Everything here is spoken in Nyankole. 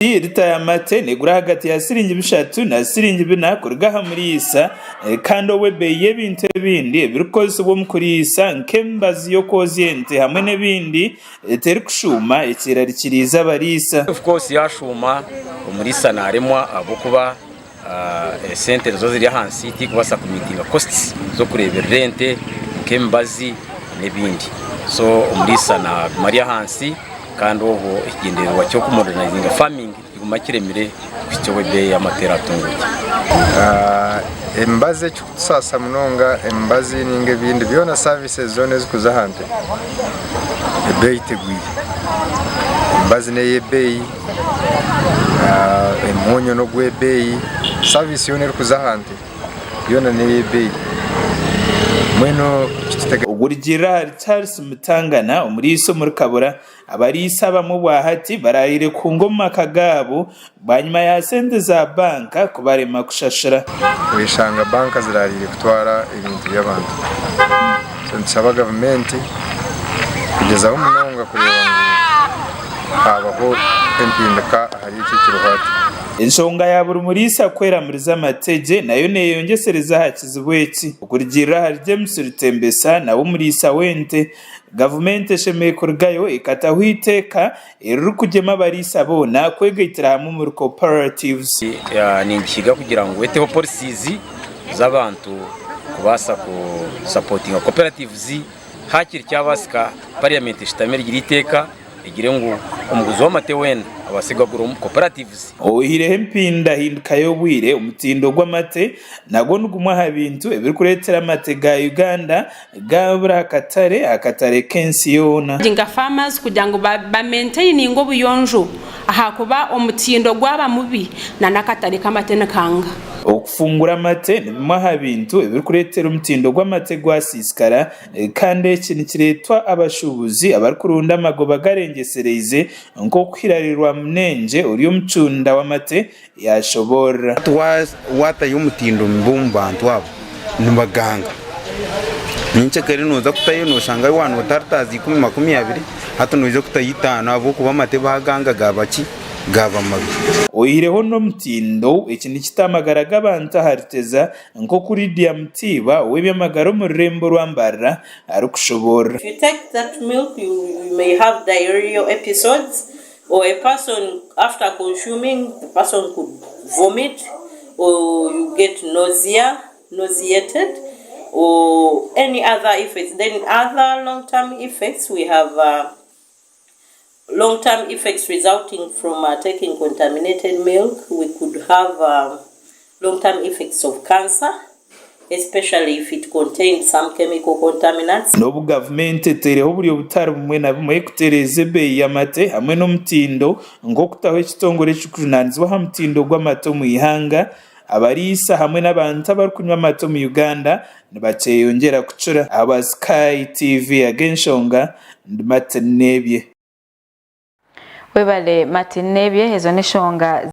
Lita y'amate negura ahagati ya siringi bishatu na siringi bina kuruga aha muriisa kandi obwo ebeeyi y'ebintu ebindi ebirikukozesibwa omu kuriisa nk'emibazi y'okwozya ente hamwe n'ebindi terikushuuma ekyerarikiriize abariisa. Of course yashuuma omuriisa naremwa ahabw'okuba esente nizo ziri ahansi tikubaasa ku meetinga costs z'okureeberera ente nk'emibazi n'ebindi so omuriisa naguma ari ahansi kandi obwo ekigyendererwa ky'oku modernizinga farming nikiguma kiremire kuhitsya obu ebeeyi y'amata eratunguukye. Emibazi ekikutusaasa munonga emibazi ninga ebindi byona services zoona ezikuza aha nte ebeeyi tegwire. Emibazi n'eyebeeyi, omwonyo n'ogwebeeyi, service yoona erikuza aha nte yoona n'eyebeeyi. Mbwenu kitutega. Okurugiirira ahari Charles Mutangana, omuriisa omuri Kabura, abariisa abamwe obwahati baraayire kuhunga omu maka gaabo bwanyima ya sente za banka kubarema kushashura. Oyeshanga banka zirariire kutwara ebintu by'abantu. So nitushaba gavumenti kugyezaho munonga kureeba ngu haabaho empinduka ahari eki ekiriho hati. Enshonga ya buri muriisa kweramuriza amate gye nayo neyeyongyesereza aha kizibu eki. Okurugiirira ahari James Rutembesa nawe omuriisa w'ente, gavumenti eshemereire kurugayo ekataho eiteeka eririkugyema abariisa boona kwegaitira hamwe omuri cooperatives. Ningihiga kugira ngu eteho policies z'abantu kubaasa ku supportinga cooperatives hakiri kyabaasika parliament eshutame erigire eiteeka egire ngu omuguzi w'amate weena abaase kugagura omu cooperatives. Oihireho empindahinduka y'obwire, omutindo gw'amate nagwo nigumwe aha bintu ebirikureetera amate ga Uganda gaabura aha katare akatare k'ensi yoona. Nka farmers kugira ngu ba maintaininge obuyonjo ahakuba omutindo gwaba mubi na n'akatare k'amate nikanga. Okufungura amate ni bimwe aha bintu ebirikureetera omutindo gw'amate gwasiisikara kandi eki nikireetwa abashuubuzi abarikurunda amagoba garengyesereize nk'oku Hillary Rwamunengye ori omucunda w'amate yaashoboorora. Hati waatayo omutindo mubi omu bantu abo nibaganga. Nyencakare nooza kutayo nooshanga waaba noota lita ikumi makumyabiri hati noija kutayo itaano ahabw'okuba amate baaganga gaaba ki? Gaaba mabi. Oihireho n'omutindo, eki nikita amagara g'abantu aha ruteza nk'oku Lydia Mutiiba ow'eby'amagara omu rurembo rwa Mbarara arikushoboorora. If you take that milk you may have diarrheal episodes or a person after consuming the person could vomit or you get nausea, nauseated or any other effects. Then other long term effects we have long term effects resulting from taking contaminated milk we could have long term effects of cancer especially if it contained some chemical contaminants. N'obu gavumenti etaireho oburyo butari bumwe na bumwe kutereeza ebeeyi y'amate hamwe n'omutindo nk'okutaho ekitongore ekirikujunaanizibwa aha mutindo gw'amate omu ihanga, abariisa hamwe n'abantu abarikunywa amate omu Uganda nibakyeyongyera kucura. Ahabwa Sky TV ag'enshonga, ndi Martin Nebye. Webale Martin Nebye, ezo n'eshonga.